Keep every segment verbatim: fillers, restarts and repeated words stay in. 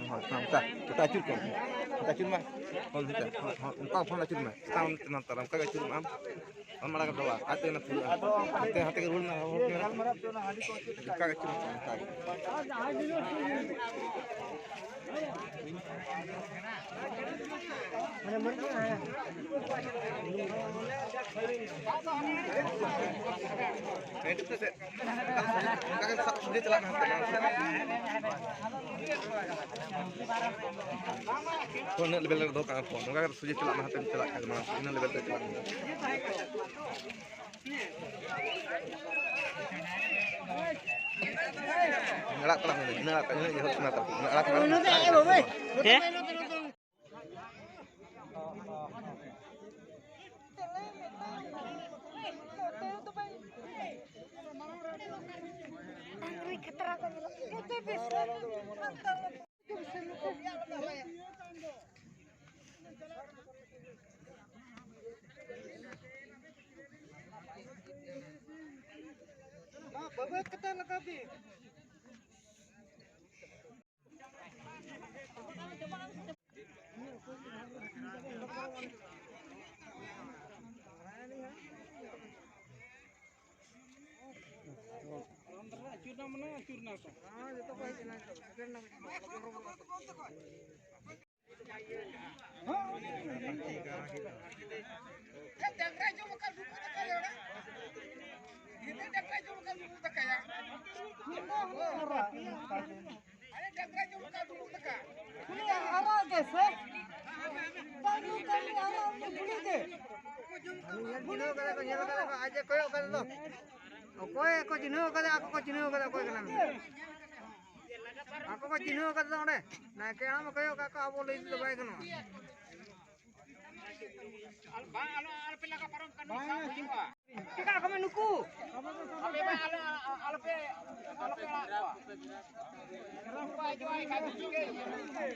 ᱦᱳᱭ, ᱦᱳᱭ, ᱚᱱᱠᱟ, ᱚᱱᱠᱟ ᱟᱹᱪᱩᱨ ᱠᱚᱢ᱾ ᱚᱱᱠᱟ ᱟᱹᱪᱩᱨ ᱢᱮ᱾ ᱦᱳᱭ, ᱚᱱᱠᱟ, ᱦᱳᱭ, ᱚᱱᱠᱟ ᱯᱷᱳᱱ ᱟᱹᱪᱩᱨ ᱢᱮ᱾ ᱪᱮᱛᱟᱱ, ᱪᱮᱛᱟᱱ, ᱪᱮᱛᱟᱱ, ᱚᱱᱠᱟ ᱜᱮ ᱟᱹᱪᱩᱨ ᱢᱮ ᱟᱢ᱾ ᱟᱢ ᱢᱟᱲᱟᱝ ᱨᱮ ᱫᱚᱦᱲᱟ᱾ ᱟᱡ ᱛᱮᱜᱮ ᱚᱱᱟ ᱯᱷᱩᱞᱟᱹᱜᱼᱟ᱾ ᱦᱟᱱᱛᱮ, ᱦᱟᱱᱛᱮ ᱜᱮ ᱨᱩᱣᱟᱹᱲ ᱢᱮ, ᱨᱩᱣᱟᱹᱲ ᱢᱮ᱾ ᱚᱱᱠᱟ ᱜᱮ ᱟᱹᱪᱩᱨ ᱢᱮ, ᱚᱱᱠᱟ ᱜᱮ᱾ ᱦᱮᱸ, ᱴᱷᱤᱠ ᱟᱪᱷᱮ᱾ ᱯᱷᱳᱱ ᱤᱱᱟᱹᱜ ᱞᱮᱵᱮᱞ ᱨᱮ ᱫᱚᱦᱚ ᱠᱟᱜ ᱢᱮ, ᱯᱷᱳᱱ ᱱᱚᱝᱠᱟ ᱠᱟᱛᱮ ᱥᱚᱡᱷᱮ ᱪᱟᱞᱟᱜ ᱢᱮ, ᱦᱟᱱᱛᱮᱢ ᱪᱟᱞᱟᱜ ᱠᱷᱟᱱ ᱢᱟᱲᱟᱝ ᱥᱮᱫ, ᱤᱱᱟᱹ ᱞᱮᱵᱮᱞ ᱛᱮ ᱪᱟᱞᱟᱜ ᱢᱮ᱾ ᱟᱲᱟᱜ ᱛᱟᱲᱟᱜ ᱢᱮ, ᱤᱱᱟᱹ ᱟᱲᱟᱜ ᱛᱟᱲᱟᱜ, ᱤᱱᱟᱹ ᱡᱚᱦᱚᱜ ᱥᱮᱱᱟ ᱛᱟᱲᱟᱜ, ᱤᱱᱟᱹ ᱟᱲᱟᱜ ᱛᱟᱲᱟᱜ ᱢᱮ᱾ ᱦᱮᱸ? ᱰᱟᱝᱨᱤ ᱠᱷᱟᱛᱨᱟ ᱠᱚ ᱧᱮᱞᱚᱜ ᱠᱟᱱᱟ᱾ ᱵᱟᱹᱵᱟᱹᱫ ᱠᱟᱛᱮ ᱞᱟᱜᱟᱣ ᱵᱤᱱ᱾ ᱩᱱᱤ ᱟᱨᱟᱜ ᱜᱮ ᱥᱮ? ᱠᱟᱹᱢᱤ, ᱠᱟᱹᱢᱤ ᱟᱨᱟᱜ ᱩᱱᱤ ᱵᱩᱲᱦᱤ ᱜᱮ᱾ ᱧᱮᱞ ᱪᱤᱱᱦᱟᱹᱣ ᱠᱟᱫᱟ ᱠᱚ, ᱧᱮᱞ ᱠᱟᱫᱟ ᱠᱚ, ᱟᱡ ᱮ ᱠᱚᱭᱚᱜ ᱠᱟᱫᱟ ᱫᱚ᱾ ᱚᱠᱚᱭ ᱠᱚ ᱪᱤᱱᱦᱟᱹᱣ ᱠᱟᱫᱟ, ᱟᱠᱚ ᱠᱚ ᱪᱤᱱᱦᱟᱹᱣ ᱠᱟᱫᱟ ᱚᱠᱚᱭ ᱠᱟᱱᱟ ᱢᱮᱱᱛᱮ᱾ ᱟᱠᱚ ᱠᱚ ᱪᱤᱱᱦᱟᱹᱣ ᱠᱟᱫᱟ ᱚᱸᱰᱮ᱾ ᱱᱟᱭᱠᱮ ᱦᱟᱲᱟᱢ ᱮ ᱠᱚᱭᱚᱜ ᱠᱟᱜ ᱠᱚᱣᱟ, ᱟᱵᱚ ᱞᱟᱹᱭ ᱛᱮᱫᱚ ᱵᱟᱭ ᱜᱟᱱᱚᱜᱼᱟ᱾ ᱵᱟᱝ, ᱟᱞᱚ, ᱟᱞᱚᱯᱮ ᱞᱟᱜᱟ ᱯᱟᱨᱚᱢ ᱠᱚᱣᱟ, ᱱᱩᱠᱩ ᱥᱟᱵ ᱦᱩᱭᱩᱜᱼᱟ᱾ ᱪᱮᱫᱟᱜ ᱠᱚ ᱢᱮᱱ ᱱᱩᱠᱩ? ᱟᱯᱮ ᱢᱟ ᱟᱞᱚ, ᱟᱞᱚᱯᱮ, ᱟᱞᱚᱯᱮ ᱟᱲᱟᱜ ᱠᱚᱣᱟ᱾ ᱱᱩᱠᱩ ᱦᱤᱡᱩᱜᱼᱟ, ᱮᱱᱠᱷᱟᱱ ᱪᱤᱠᱟᱹᱭ?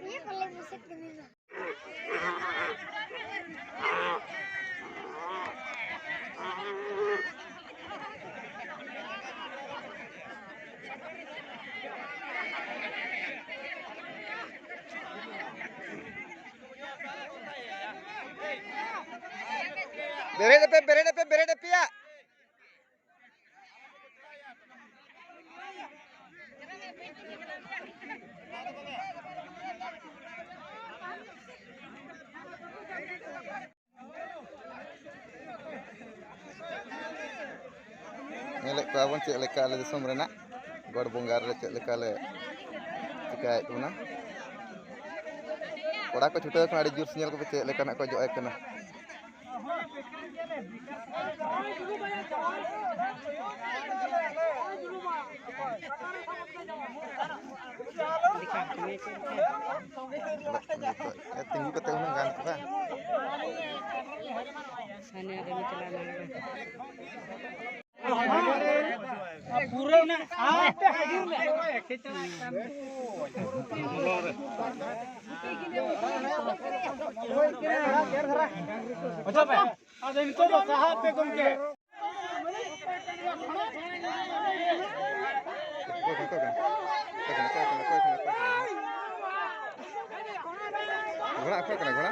ᱤᱭᱟᱹ ᱵᱚᱞᱮ ᱵᱩᱥᱩᱵ ᱠᱟᱹᱢᱤ ᱫᱚ᱾ ᱵᱮᱨᱮᱫ ᱮᱯᱮ, ᱵᱮᱨᱮᱫ ᱮᱯᱮ, ᱵᱮᱨᱮᱫ ᱮᱯᱮᱭᱟ᱾ ᱧᱮᱞᱮᱫ ᱠᱚᱣᱟ ᱵᱚᱱ ᱪᱮᱫ ᱞᱮᱠᱟ ᱟᱞᱮ ᱫᱤᱥᱚᱢ ᱨᱮᱱᱟᱜ ᱜᱚᱰ ᱵᱚᱸᱜᱟ ᱨᱮ ᱪᱮᱫ ᱞᱮᱠᱟ ᱞᱮ ᱪᱤᱠᱟᱹᱭᱮᱫ ᱵᱚᱱᱟ᱾ ᱠᱚᱲᱟ ᱠᱚ ᱪᱷᱩᱴᱟᱹᱣ ᱠᱟᱱᱟ, ᱟᱹᱰᱤ ᱡᱳᱨ ᱧᱮᱞ ᱠᱚᱯᱮ ᱪᱮᱫ ᱞᱮᱠᱟᱱᱟᱜ ᱠᱚ ᱚᱡᱚᱜ ᱟᱭ ᱠᱟᱱᱟ᱾ ᱛᱤᱸᱜᱩ ᱠᱟᱛᱮ ᱦᱩᱱᱟᱹᱝ ᱜᱟᱱ ᱠᱚᱜᱼᱟ᱾ ᱦᱟᱱᱮ ᱟᱨ ᱢᱤᱫ ᱪᱟᱞᱟᱣ ᱮᱱᱟ᱾ ᱯᱩᱨᱟᱹ ᱚᱱᱟ ᱟᱯᱮ ᱦᱟᱹᱡᱩᱜ ᱢᱮ᱾ ᱚᱪᱚᱜ ᱯᱮ᱾ ᱟᱫᱚ ᱱᱤᱛᱚᱜ ᱫᱚ ᱥᱟᱦᱟᱜ ᱯᱮ ᱜᱚᱢᱠᱮ᱾ ᱜᱷᱚᱲᱟ ᱚᱠᱚᱭ ᱠᱟᱱᱟ ᱜᱷᱚᱲᱟ?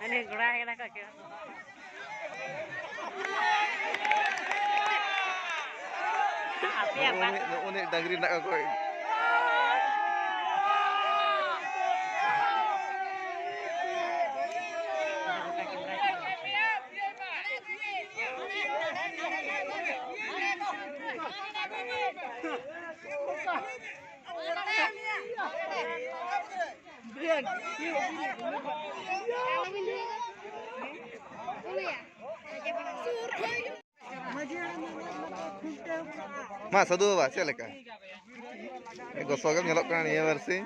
ᱦᱟᱱᱮ ᱜᱷᱚᱲᱟ ᱦᱮᱡ ᱠᱟᱱᱟ ᱠᱚ ᱪᱮᱫ? ᱟᱯᱮᱭᱟᱜ ᱵᱟᱝ᱾ ᱱᱚᱜᱼᱚ ᱱᱤᱭᱟᱹ ᱰᱟᱝᱨᱤ ᱨᱮᱱᱟᱜ ᱠᱚ ᱠᱚᱭ᱾ ᱢᱟ ᱥᱟᱹᱫᱷᱩ ᱵᱟᱵᱟ, ᱪᱮᱫ ᱞᱮᱠᱟ? ᱜᱚᱥᱚ ᱜᱮᱢ ᱧᱮᱞᱚᱜ ᱠᱟᱱᱟ ᱱᱤᱭᱟᱹ ᱵᱟᱨᱥᱤᱧ᱾